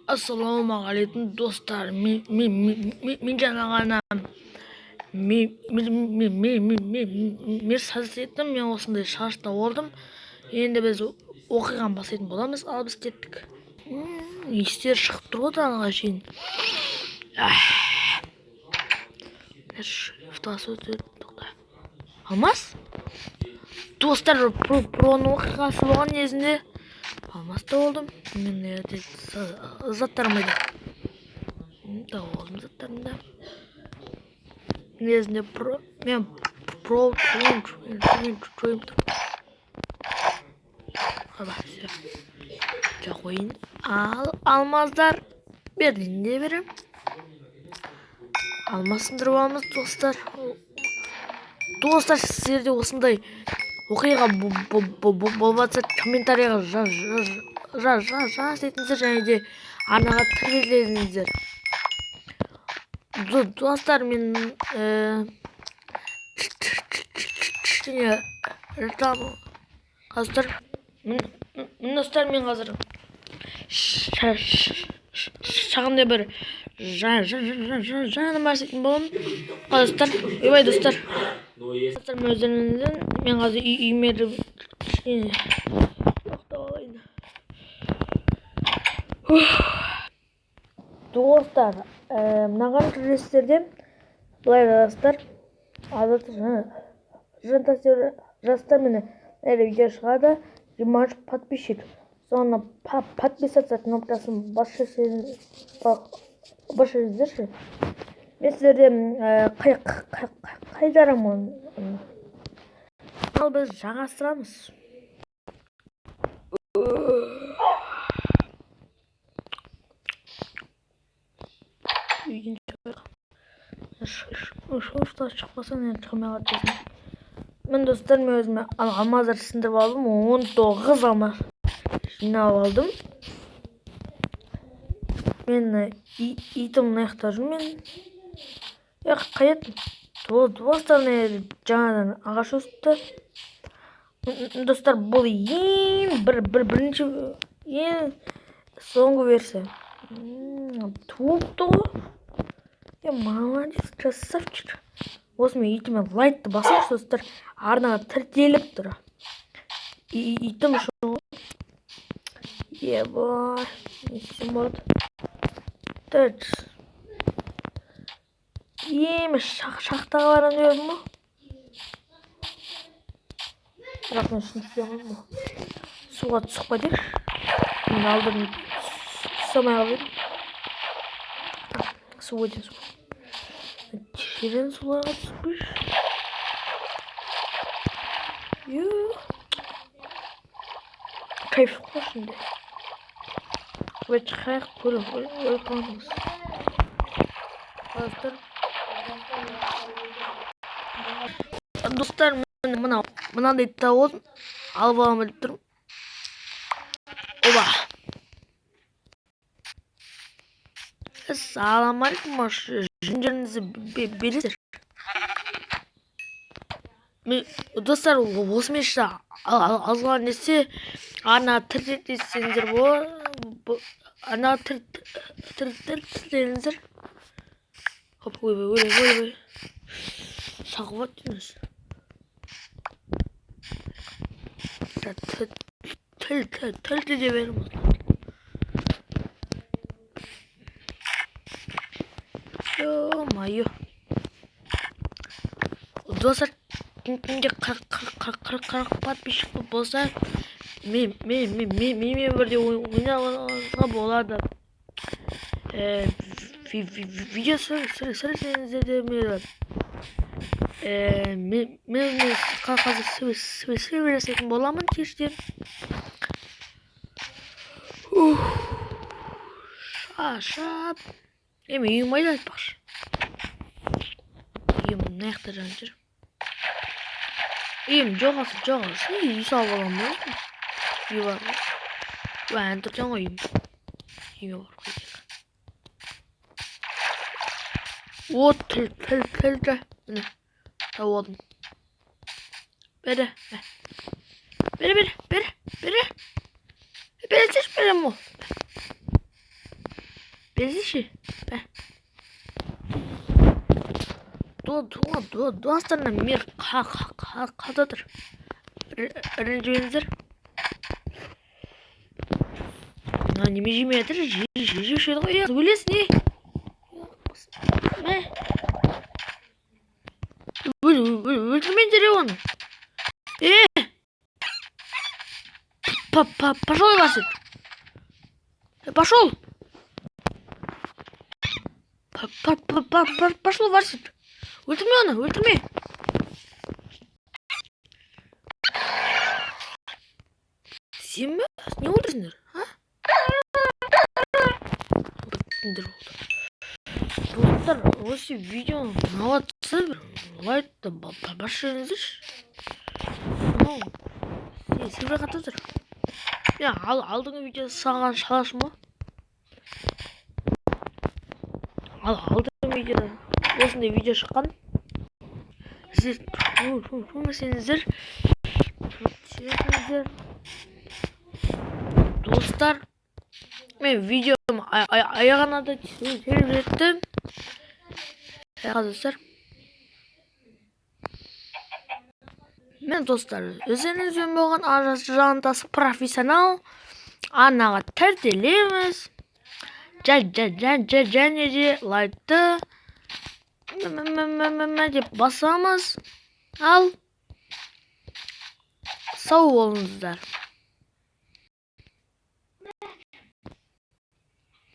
Ассалаумағалейкум, достар. Мен жаңа ғана мен еттім. Мен осындай шашта болдым. Енді біз оқиғаны бастайтын боламыз. Ал біз кеттік. Иістері шығып тұр ғой далаға шейін. Тоқта. Алмас? Достар, проның оқиғасы болған кезінде алмаста болдым. Мен заттарым қайда? Тауып алдым заттарымды. Негізінде про мен про Аба, все. Қояйын. Ал алмаздар берден де берем. Алмаз сындырып аламыз, достар. Достар, сіздерде осындай оқиға болып жатса, комментарийға жаз етіңіздер және де арнаға тіркеліңіздер. Достар, мен кішкене реклама қазір. Міне, достар, мен қазір шағындай бір жаныма істейтін боламын. Достар, ойбай, достар. Достар, мен өздеріңіздің мен қазір үйіме кішкене ұйықтап алайын. Достар, мынаған кіресіздер, былай жазасыздар. Жастар, міне, мына видео шығады. 23 подписчик. Соны подписаться кнопкасын бассаңыздаршы. Мен сіздерден қайтарамын. Ал біз жалғастырамыз. Үйден шығайық. Шықпаса, мен шыға алмай қалады. Мен, достар, мен өзіме алмаздар сындырып алдым. 19 алмаз жинап алдым. Мен итім мына жақта жүр мен. Қаяттым? Достар, мына жаңадан ағаш өсіпті. Достар, бұл ең бір бірінші, ең соңғы версия. Туыпты ғой. Молодец, красавчик. Осы мен итіме лайкты басыңызшы, достар. Арнаға тіркеліп тұр. Итім үшін ғой. Еба, не істесем болады? Так. Еме, шахтаға барамын деп едім ғой. Бірақ мен шын істей алмадым ғой. Суға түсіп кетейікші. Мен алдым, түсе алмай қалып едім. Су өте су. Терең суларға түспейші. Кайф қой ішінде. Ой, шығайық, көріп өліп қаламыз. Достар, достар, мен мынандай тауып алып аламын деп тұрмын. Оба. Ассалаумағалейкум, жүндеріңізді бересіздер. Достар, осымен алған десе, арнаға тіркелсеңіздер болады. Арнаға тіркеліңіздер. Хоп, ойбай, ойбай, ойбай. Шағып аттыңыз. Тіл де береміз. Ё-моё. Достар, түнде 40 подписчик болса, мен бірде ойнауға болады. Видео түсірсеңіздер де, мен қазір сөйлесетін боламын кеште. Шашап. Эми үйім қайда айтпақшы? Үйім мына жақта жанып жүр. Үйім жоғалсын, жоғалсын. Үй салып аламын ғой. Үй бар ғой. Ой, ән тұрсаң ғой үйім. Үйіме барып қайтайық. О, тіл, тіл, тіл, тіл. Міне, тауып алдым. Бері, бері, бері, бері, бері. Бері, бері, бері, бері. Берсейші. Достар, мир қада тұр. Ренжімеңіздер. Мына неме жемей жатыр? Жеуші еді ғой. Өлесің, не? Мә. Өлтірмеңдер оны. Пошел, Васик. Пошел. Пошел, Васик. Өлтірме оны, өлтірме. Сен бе? Не өлтірсіңдер, а? Біттіңдер болды. Достар, осы видеоны ұнап жатса, лайкты басып жіберіңіздерші. Сен қатты тұр. Мен алдыңғы видео салған шалашым ғой. Ал алдыңғы видеода осындай видео шыққан. Сіздер көрмесеңіздер, сеніңіздер. Достар, мен видеом аяғына да келіп жетті. Достар. Мен достар, өздеріңізбен болған Жантас профессионал арнаға тіркелеміз. Және де лайкты деп басамыз. Ал сау болыңыздар.